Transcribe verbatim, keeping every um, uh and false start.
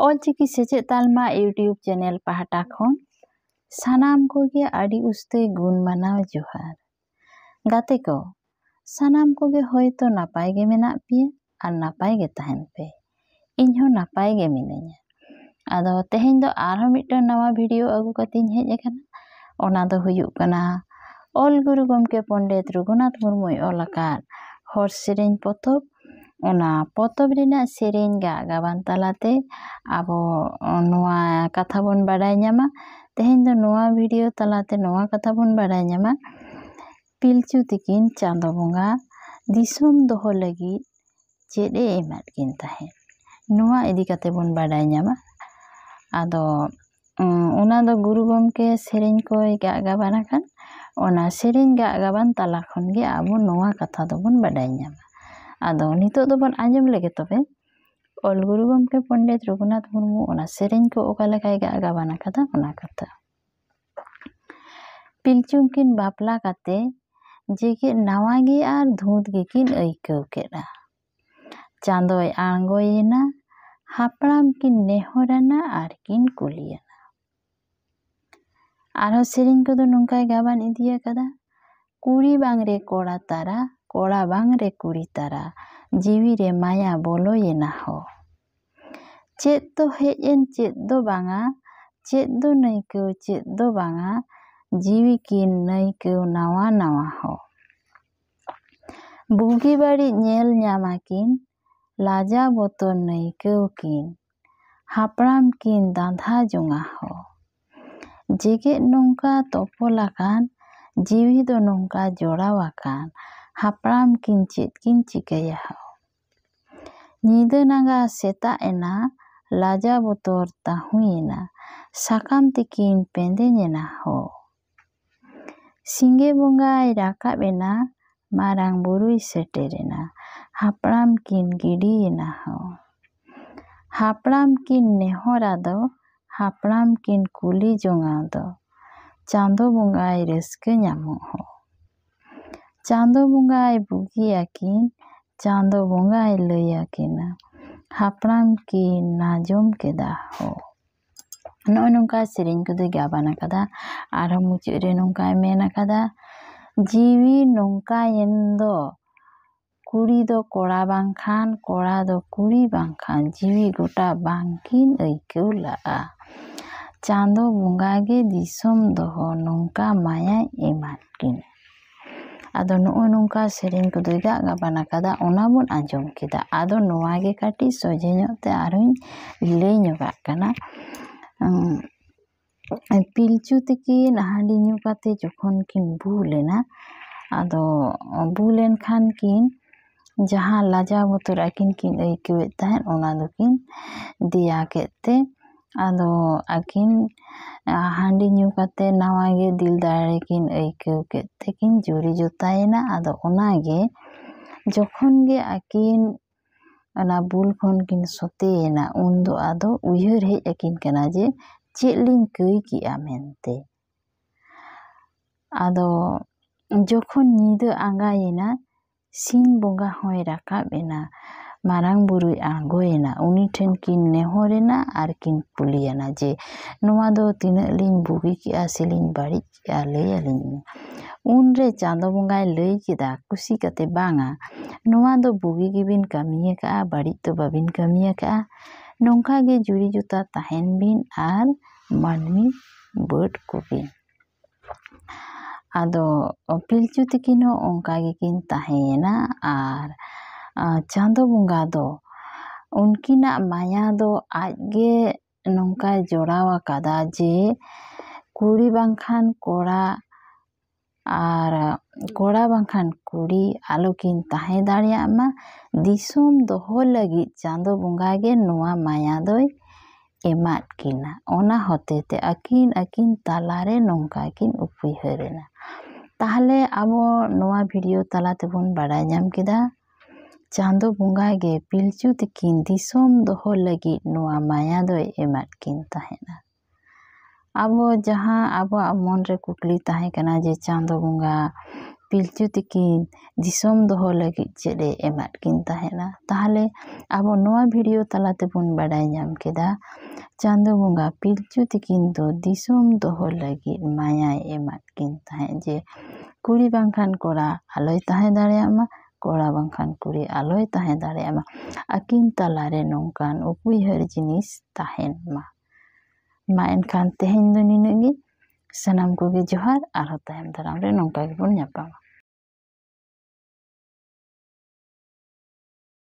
ᱚᱞᱪᱤᱠᱤ ᱥᱮᱪᱮᱫ ᱛᱟᱞᱢᱟ YouTube channel ᱯᱟᱦᱴᱟ ᱠᱷᱚᱱ ᱥᱟᱱᱟᱢ ᱠᱚᱜᱮ ᱟᱹᱰᱤ ᱩᱥᱛᱟᱹᱭ ᱜᱩᱱ ᱢᱟᱱᱟᱣ ᱡᱚᱦᱟᱨ᱾ ᱜᱟᱛᱮ ᱠᱚ, ᱥᱟᱱᱟᱢ ᱠᱚᱜᱮ ᱦᱚᱭᱛᱚ ᱱᱟᱯᱟᱭ ᱜᱮ ᱢᱮᱱᱟᱜ ᱯᱮᱭᱟ ᱟᱨ ᱱᱟᱯᱟᱭ ᱜᱮ ᱛᱟᱦᱮᱱ ᱯᱮ᱾ ᱤᱧ ᱦᱚᱸ ᱱᱟᱯᱟᱭ ᱜᱮ ᱢᱤᱱᱟᱹᱧᱟ᱾ ᱟᱫᱚ ᱛᱮᱦᱮᱧ ᱫᱚ ᱟᱨᱦᱚᱸ ᱢᱤᱫᱴᱟᱝ ᱱᱟᱣᱟ ᱵᱷᱤᱰᱤᱭᱳ ᱟᱹᱜᱩ ᱠᱟᱛᱮᱧ ᱦᱮᱡ ᱟᱠᱟᱱᱟ᱾ ᱚᱱᱟ ᱫᱚ ᱦᱩᱭᱩᱜ ᱠᱟᱱᱟ ᱚᱞ ᱜᱩᱨᱩ ᱜᱚᱢᱠᱮ ᱯᱚᱱᱰᱤᱛ ᱨᱚᱜᱷᱩᱱᱟᱛᱷ ᱢᱩᱨᱢᱩᱭ ᱚᱞ ᱟᱠᱟᱫ ᱦᱚᱲ ᱥᱮᱨᱮᱧ ᱯᱚᱛᱚᱵ᱾ ᱚᱱᱟ ᱯᱚᱛᱚᱵ ᱨᱮᱱᱟᱜ ᱥᱮᱨᱮᱧ ᱜᱟᱜ ᱜᱟᱵᱟᱱ ᱛᱟᱞᱟᱛᱮ ᱟᱵᱚ ᱱᱚᱣᱟ ᱠᱟᱛᱷᱟ ᱵᱚᱱ ᱵᱟᱰᱟᱭ ᱧᱟᱢᱟ᱾ ᱛᱮᱦᱮᱧ ᱫᱚ ᱱᱚᱣᱟ ᱵᱷᱤᱰᱤᱭᱳ ᱛᱟᱞᱟᱛᱮ ᱱᱚᱣᱟ ᱠᱟᱛᱷᱟ ᱵᱚᱱ ᱵᱟᱰᱟᱭ ᱧᱟᱢᱟ, ᱯᱤᱞᱪᱩ ᱛᱤᱠᱤᱱ ᱪᱟᱸᱫᱚ ᱵᱚᱸᱜᱟ ᱫᱤᱥᱚᱢ ᱫᱚᱦᱚ ᱞᱟᱹᱜᱤᱫ ᱪᱮᱫ ᱮ ᱮᱢᱟᱫ ᱠᱤᱱ ᱛᱟᱦᱮᱸᱫ, ᱱᱚᱣᱟ ᱤᱫᱤ ᱠᱟᱛᱮ ᱵᱚᱱ ᱵᱟᱰᱟᱭ ᱧᱟᱢᱟ᱾ ᱟᱫᱚ ᱩᱸ, ᱚᱱᱟ ᱫᱚ ᱜᱩᱨᱩ ᱜᱚᱢᱠᱮ ᱥᱮᱨᱮᱧ ᱠᱚᱭ ᱜᱟᱜ ᱜᱟᱵᱟᱱ ᱟᱠᱟᱫ᱾ ᱚᱱᱟ ᱥᱮᱨᱮᱧ ᱜᱟᱜ ᱜᱟᱵᱟᱱ ᱛᱟᱞᱟ ᱠᱷᱚᱱ ᱜᱮ ᱟᱵᱚ ᱱᱚᱣᱟ ᱠᱟᱛᱷᱟ ᱫᱚᱵᱚᱱ ᱵᱟᱰᱟᱭ ᱧᱟᱢᱟ᱾ ᱟᱫᱚ ᱱᱤᱛᱚᱜ ᱫᱚᱵᱚᱱ ᱟᱸᱡᱚᱢ ᱞᱮᱜᱮ ᱛᱚᱵᱮ, ᱚᱞ ᱜᱩᱨᱩ ᱜᱚᱢᱠᱮ ᱯᱚᱱᱰᱤᱛ ᱨᱚᱜᱷᱩᱱᱟᱛᱷ ᱢᱩᱨᱢᱩ ᱚᱱᱟ ᱥᱮᱨᱮᱧ ᱠᱚ ᱚᱠᱟ ᱞᱮᱠᱟᱭ ᱜᱟᱜ ᱜᱟᱵᱟᱱ ᱟᱠᱟᱫᱟ, ᱚᱱᱟ ᱠᱟᱛᱷᱟ᱾ ᱯᱤᱞᱪᱩ ᱠᱤᱱ ᱵᱟᱯᱞᱟ ᱠᱟᱛᱮ ᱡᱮᱜᱮᱫ ᱱᱟᱣᱟ ᱜᱮ ᱟᱨ ᱫᱷᱩᱸᱛ ᱜᱮᱠᱤᱱ ᱟᱹᱭᱠᱟᱹᱣ ᱠᱮᱫᱼᱟ᱾ ᱪᱟᱸᱫᱚᱭ ᱟᱬᱜᱚᱭᱮᱱᱟ, ᱦᱟᱯᱲᱟᱢ ᱠᱤᱱ ᱱᱮᱦᱚᱨᱟᱱᱟ ᱟᱨ ᱠᱤᱱ ᱠᱩᱞᱤᱭᱮᱱᱟ᱾ ᱟᱨᱦᱚᱸ ᱥᱮᱨᱮᱧ ᱠᱚᱫᱚ ᱱᱚᱝᱠᱟᱭ ᱜᱟᱵᱟᱱ ᱤᱫᱤ ᱟᱠᱟᱫᱟ, ᱠᱩᱲᱤ ᱵᱟᱝ ᱨᱮ ᱠᱚᱲᱟ ᱛᱟᱨᱟ, ᱠᱚᱲᱟ ᱵᱟᱝ ᱨᱮ ᱠᱩᱲᱤ ᱛᱟᱨᱟ, ᱡᱤᱣᱤ ᱨᱮ ᱢᱟᱭᱟ ᱵᱚᱞᱚᱭᱮᱱᱟ ᱦᱚ᱾ ᱪᱮᱫ ᱫᱚ ᱦᱮᱡ ᱮᱱ ᱪᱮᱫ ᱫᱚ ᱵᱟᱝᱟ, ᱪᱮᱫ ᱫᱚ ᱱᱟᱹᱭᱠᱟᱹᱣ ᱪᱮᱫ ᱫᱚ ᱵᱟᱝᱟ, ᱡᱤᱣᱤ ᱠᱤᱱ ᱱᱟᱹᱭᱠᱟᱹᱣ ᱱᱟᱣᱟ ᱱᱟᱣᱟ ᱦᱚ᱾ ᱵᱩᱜᱤ ᱵᱟᱹᱲᱤᱡ ᱧᱮᱞ ᱧᱟᱢᱟ ᱠᱤᱱ, ᱞᱟᱡᱟ ᱵᱚᱛᱚᱨ ᱱᱟᱹᱭᱠᱟᱹᱣ ᱠᱤᱱ, ᱦᱟᱯᱲᱟᱢ ᱠᱤᱱ ᱫᱟᱸᱫᱷᱟ ᱡᱚᱝᱟ ᱦᱚ᱾ ᱡᱮᱜᱮᱫ ᱱᱚᱝᱠᱟ ᱛᱚᱯᱚᱞ ᱟᱠᱟᱱ, ᱡᱤᱣᱤ ᱫᱚ ᱱᱚᱝᱠᱟ ᱡᱚᱲᱟᱣ ᱟᱠᱟᱱ, ᱦᱟᱯᱲᱟᱢ ᱠᱤᱱ ᱪᱮᱫ ᱠᱤᱱ ᱪᱤᱠᱟᱹᱭᱟ ᱦᱚ᱾ ᱧᱤᱫᱟᱹ ᱱᱟᱸᱜᱟ ᱥᱮᱛᱟᱜ ᱮᱱᱟ, ᱞᱟᱡᱟ ᱵᱚᱛᱚᱨ ᱛᱟᱦᱩᱸᱭᱮᱱᱟ, ᱥᱟᱠᱟᱢ ᱛᱮᱠᱤᱱ ᱯᱮᱸᱫᱮᱧᱮᱱᱟ ᱦᱚ᱾ ᱥᱤᱸᱜᱮ ᱵᱚᱸᱜᱟᱭ ᱨᱟᱠᱟᱵ ᱮᱱᱟ, ᱢᱟᱨᱟᱝ ᱵᱩᱨᱩᱭ ᱥᱮᱴᱮᱨᱮᱱᱟ, ᱦᱟᱯᱲᱟᱢ ᱠᱤᱱ ᱜᱤᱰᱤᱭᱮᱱᱟ ᱦᱚ᱾ ᱦᱟᱯᱲᱟᱢ ᱠᱤᱱ ᱱᱮᱦᱚᱨ ᱟᱫᱚ, ᱦᱟᱯᱲᱟᱢ ᱠᱤᱱ ᱠᱩᱞᱤ ᱡᱚᱝᱟ ᱫᱚ, ᱪᱟᱸᱫᱚ ᱵᱚᱸᱜᱟᱭ ᱨᱟᱹᱥᱠᱟᱹ ᱧᱟᱢᱚᱜ ᱦᱚ᱾ ᱪᱟᱸᱫᱚ ᱵᱚᱸᱜᱟᱭ ᱵᱩᱜᱤ ᱟᱹᱠᱤᱱ, ᱪᱟᱸᱫᱚ ᱵᱚᱸᱜᱟᱭ ᱞᱟᱹᱭ ᱟᱹᱠᱤᱱᱟ, ᱦᱟᱯᱲᱟᱢ ᱠᱤᱱ ᱱᱟᱡᱚᱢ ᱠᱮᱫᱟ ᱦᱚ᱾ ᱱᱚᱜᱼᱚᱭ ᱱᱚᱝᱠᱟ ᱥᱮᱨᱮᱧ ᱠᱚᱫᱚᱭ ᱜᱟᱵᱟᱱ ᱟᱠᱟᱫᱟ᱾ ᱟᱨᱦᱚᱸ ᱢᱩᱪᱟᱹᱫ ᱨᱮ ᱱᱚᱝᱠᱟᱭ ᱢᱮᱱ ᱟᱠᱟᱫᱟ, ᱡᱤᱣᱤ ᱱᱚᱝᱠᱟᱭᱮᱱ ᱫᱚ, ᱠᱩᱲᱤ ᱫᱚ ᱠᱚᱲᱟ ᱵᱟᱝᱠᱷᱟᱱ, ᱠᱚᱲᱟ ᱫᱚ ᱠᱩᱲᱤ ᱵᱟᱝᱠᱷᱟᱱ, ᱡᱤᱣᱤ ᱜᱚᱴᱟ ᱵᱟᱝᱠᱤᱱ ᱟᱹᱭᱠᱟᱹᱣ ᱞᱟᱜᱼᱟ᱾ ᱪᱟᱸᱫᱚ ᱵᱚᱸᱜᱟ ᱜᱮ ᱫᱤᱥᱚᱢ ᱫᱚᱦᱚ ᱱᱚᱝᱠᱟ ᱢᱟᱭᱟᱭ ᱮᱢᱟᱫ ᱠᱤᱱᱟ᱾ ᱟᱫᱚ ᱱᱚᱜᱼᱚᱭ ᱱᱚᱝᱠᱟ ᱥᱮᱨᱮᱧ ᱠᱚᱫᱚᱭ ᱜᱟᱜ ᱜᱟᱵᱟᱱ ᱟᱠᱟᱫᱟ, ᱚᱱᱟ ᱵᱚᱱ ᱟᱸᱡᱚᱢ ᱠᱮᱫᱟ᱾ ᱟᱫᱚ ᱱᱚᱣᱟ ᱜᱮ ᱠᱟᱹᱴᱤᱡ ᱥᱚᱡᱷᱮ ᱧᱚᱜ ᱛᱮ ᱟᱨᱦᱚᱸᱧ ᱞᱟᱹᱭ ᱧᱚᱜᱟᱜ ᱠᱟᱱᱟ᱾ ᱩᱸ, ᱯᱤᱞᱪᱩ ᱛᱤᱠᱤᱱ ᱦᱟᱺᱰᱤ ᱧᱩ ᱠᱟᱛᱮ ᱡᱚᱠᱷᱚᱱ ᱠᱤᱱ ᱵᱩᱞ ᱮᱱᱟ, ᱟᱫᱚ ᱵᱩᱞ ᱮᱱ ᱠᱷᱟᱱ ᱠᱤᱱ ᱡᱟᱦᱟᱸ ᱞᱟᱡᱟᱣ ᱵᱚᱛᱚᱨ ᱟᱹᱠᱤᱱ ᱠᱤᱱ ᱟᱹᱭᱠᱟᱹᱣᱮᱫ ᱛᱟᱦᱮᱸᱫ, ᱚᱱᱟ ᱫᱚᱠᱤᱱ ᱫᱮᱭᱟ ᱠᱮᱫ ᱛᱮ, ᱟᱫᱚ ᱟᱹᱠᱤᱱ, ᱟ, ᱦᱟᱺᱰᱤ ᱧᱩ ᱠᱟᱛᱮ ᱱᱟᱣᱟ ᱜᱮ ᱫᱤᱞ ᱫᱟᱲᱮ ᱠᱤᱱ ᱟᱹᱭᱠᱟᱹᱣ ᱠᱮᱫ ᱛᱮᱠᱤᱱ ᱡᱩᱨᱤ ᱡᱚᱛᱟᱭᱮᱱᱟ᱾ ᱟᱫᱚ ᱚᱱᱟ ᱜᱮ ᱡᱚᱠᱷᱚᱱ ᱜᱮ ᱟᱹᱠᱤᱱ ᱚᱱᱟ ᱵᱩᱞ ᱠᱷᱚᱱ ᱠᱤᱱ ᱥᱚᱛᱮᱭᱮᱱᱟ, ᱩᱱ ᱫᱚ ᱟᱫᱚ ᱩᱭᱦᱟᱹᱨ ᱦᱮᱡ ᱟᱹᱠᱤᱱ ᱠᱟᱱᱟ ᱡᱮ ᱪᱮᱫ ᱞᱤᱧ ᱠᱟᱹᱭ ᱠᱮᱜᱼᱟ ᱢᱮᱱᱛᱮ᱾ ᱟᱫᱚ ᱡᱚᱠᱷᱚᱱ ᱧᱤᱫᱟᱹ ᱟᱸᱜᱟᱭᱮᱱᱟ, ᱥᱤᱧ ᱵᱚᱸᱜᱟ ᱦᱚᱸᱭ ᱨᱟᱠᱟᱵ ᱮᱱᱟ, ᱢᱟᱨᱟᱝ ᱵᱩᱨᱩᱭ ᱟᱬᱜᱚᱭᱮᱱᱟ, ᱩᱱᱤ ᱴᱷᱮᱱ ᱠᱤᱱ ᱱᱮᱦᱚᱨᱮᱱᱟ ᱟᱨ ᱠᱤᱱ ᱠᱩᱞᱤᱭᱮᱱᱟ ᱡᱮ, "ᱱᱚᱣᱟ ᱫᱚ ᱛᱤᱱᱟᱹᱜ ᱞᱤᱧ ᱵᱩᱜᱤ ᱠᱮᱜᱼᱟ ᱥᱮᱞᱤᱧ ᱵᱟᱹᱲᱤᱡ ᱠᱮᱜᱼᱟ, ᱞᱟᱹᱭ ᱟᱹᱞᱤᱧ ᱢᱮ?" ᱩᱱᱨᱮ ᱪᱟᱸᱫᱚ ᱵᱚᱸᱜᱟᱭ ᱞᱟᱹᱭ ᱠᱮᱫᱟ ᱠᱩᱥᱤ ᱠᱟᱛᱮ, "ᱵᱟᱝᱟ, ᱱᱚᱣᱟ ᱫᱚ ᱵᱩᱜᱤ ᱜᱮᱵᱤᱱ ᱠᱟᱹᱢᱤ ᱟᱠᱟᱜᱼᱟ, ᱵᱟᱹᱲᱤᱡ ᱫᱚ ᱵᱟᱹᱵᱤᱱ ᱠᱟᱹᱢᱤ ᱟᱠᱟᱜᱼᱟ᱾ ᱱᱚᱝᱠᱟ ᱜᱮ ᱡᱩᱨᱤ ᱡᱚᱛᱟ ᱛᱟᱦᱮᱱ ᱵᱤᱱ ᱟᱨ ᱢᱟᱹᱱᱢᱤ ᱵᱟᱹᱰ ᱠᱚᱵᱤᱱ᱾" ᱟᱫᱚ ᱯᱤᱞᱪᱩ ᱛᱤᱠᱤᱱ ᱦᱚᱸ ᱚᱱᱠᱟ ᱜᱮᱠᱤᱱ ᱛᱟᱦᱮᱸᱭᱮᱱᱟ᱾ ᱟᱨ, ᱟ, ᱪᱟᱸᱫᱚ ᱵᱚᱸᱜᱟ ᱫᱚ ᱩᱱᱠᱤᱱᱟᱜ ᱢᱟᱭᱟ ᱫᱚ ᱟᱡ ᱜᱮ ᱱᱚᱝᱠᱟᱭ ᱡᱚᱲᱟᱣ ᱟᱠᱟᱫᱟ ᱡᱮ ᱠᱩᱲᱤ ᱵᱟᱝᱠᱷᱟᱱ ᱠᱚᱲᱟ ᱟᱨ ᱠᱚᱲᱟ ᱵᱟᱝᱠᱷᱟᱱ ᱠᱩᱲᱤ ᱟᱞᱚᱠᱤᱱ ᱛᱟᱦᱮᱸ ᱫᱟᱲᱮᱭᱟᱜ ᱢᱟ᱾ ᱫᱤᱥᱚᱢ ᱫᱚᱦᱚ ᱞᱟᱹᱜᱤᱫ ᱪᱟᱸᱫᱚ ᱵᱚᱸᱜᱟ ᱜᱮ ᱱᱚᱣᱟ ᱢᱟᱭᱟ ᱫᱚᱭ ᱮᱢᱟᱫ ᱠᱤᱱᱟ᱾ ᱚᱱᱟ ᱦᱚᱛᱮ ᱛᱮ ᱟᱹᱠᱤᱱ, ᱟᱹᱠᱤᱱ ᱛᱟᱞᱟᱨᱮ ᱱᱚᱝᱠᱟ ᱠᱤᱱ ᱩᱯᱩᱭᱦᱟᱹᱨ ᱮᱱᱟ᱾ ᱛᱟᱦᱞᱮ ᱟᱵᱚ ᱱᱚᱣᱟ ᱵᱷᱤᱰᱤᱭᱳ ᱛᱟᱞᱟ ᱛᱮᱵᱚᱱ ᱵᱟᱲᱟᱭ ᱧᱟᱢ ᱠᱮᱫᱟ, ᱪᱟᱸᱫᱚ ᱵᱚᱸᱜᱟ ᱜᱮ ᱯᱤᱞᱪᱩ ᱛᱤᱠᱤᱱ ᱫᱤᱥᱚᱢ ᱫᱚᱦᱚ ᱞᱟᱹᱜᱤᱫ ᱱᱚᱣᱟ ᱢᱟᱭᱟ ᱫᱚᱭ ᱮᱢᱟᱫ ᱠᱤᱱ ᱛᱟᱦᱮᱸᱱᱟ᱾ ᱟᱵᱚ ᱡᱟᱦᱟᱸ ᱟᱵᱚᱣᱟᱜ ᱢᱚᱱ ᱨᱮ ᱠᱩᱠᱞᱤ ᱛᱟᱦᱮᱸ ᱠᱟᱱᱟ ᱡᱮ ᱪᱟᱸᱫᱚ ᱵᱚᱸᱜᱟ ᱯᱤᱞᱪᱩ ᱛᱤᱠᱤᱱ ᱫᱤᱥᱚᱢ ᱫᱚᱦᱚ ᱞᱟᱹᱜᱤᱫ ᱪᱮᱫ ᱮ ᱮᱢᱟᱫ ᱠᱤᱱ ᱛᱟᱦᱮᱱᱟ? ᱛᱟᱦᱚᱞᱮ ᱟᱵᱚ ᱱᱚᱣᱟ ᱵᱷᱤᱰᱤᱭᱳ ᱛᱟᱞᱟ ᱛᱮᱵᱚᱱ ᱵᱟᱰᱟᱭ ᱧᱟᱢ ᱠᱮᱫᱟ, ᱪᱟᱸᱫᱳ ᱵᱚᱸᱜᱟ ᱯᱤᱞᱪᱩ ᱛᱤᱠᱤᱱ ᱫᱚ ᱫᱤᱥᱚᱢ ᱫᱚᱦᱚ ᱞᱟᱹᱜᱤᱫ ᱢᱟᱭᱟᱭ ᱮᱢᱟᱫ ᱠᱤᱱ ᱛᱟᱦᱮᱸᱫ, ᱡᱮ ᱠᱩᱲᱤ ᱵᱟᱝᱠᱷᱟᱱ ᱠᱚᱲᱟ ᱟᱞᱚᱭ ᱛᱟᱦᱮᱸ ᱫᱟᱲᱮᱭᱟᱜ ᱢᱟ, ᱠᱚᱲᱟ ᱵᱟᱝᱠᱷᱟᱱ ᱠᱩᱲᱤ ᱟᱞᱚᱭ ᱛᱟᱦᱮᱸ ᱫᱟᱲᱮᱭᱟᱜ ᱢᱟ, ᱟᱹᱠᱤᱱ ᱛᱟᱞᱟᱨᱮ ᱱᱚᱝᱠᱟᱱ ᱩᱯᱩᱭᱦᱟᱹᱨ ᱡᱤᱱᱤᱥ ᱛᱟᱦᱮᱱ ᱢᱟ᱾ ᱢᱟ ᱮᱱᱠᱷᱟᱱ ᱛᱮᱦᱮᱧ ᱫᱚ ᱱᱤᱱᱟᱹᱜ ᱜᱮ᱾ ᱥᱟᱱᱟᱢ ᱠᱚᱜᱮ ᱡᱚᱦᱟᱨ, ᱟᱨᱦᱚᱸ ᱛᱟᱭᱚᱢ ᱫᱟᱨᱟᱢ ᱨᱮ ᱱᱚᱝᱠᱟ ᱜᱮᱵᱚᱱ ᱧᱟᱯᱟᱢᱟ᱾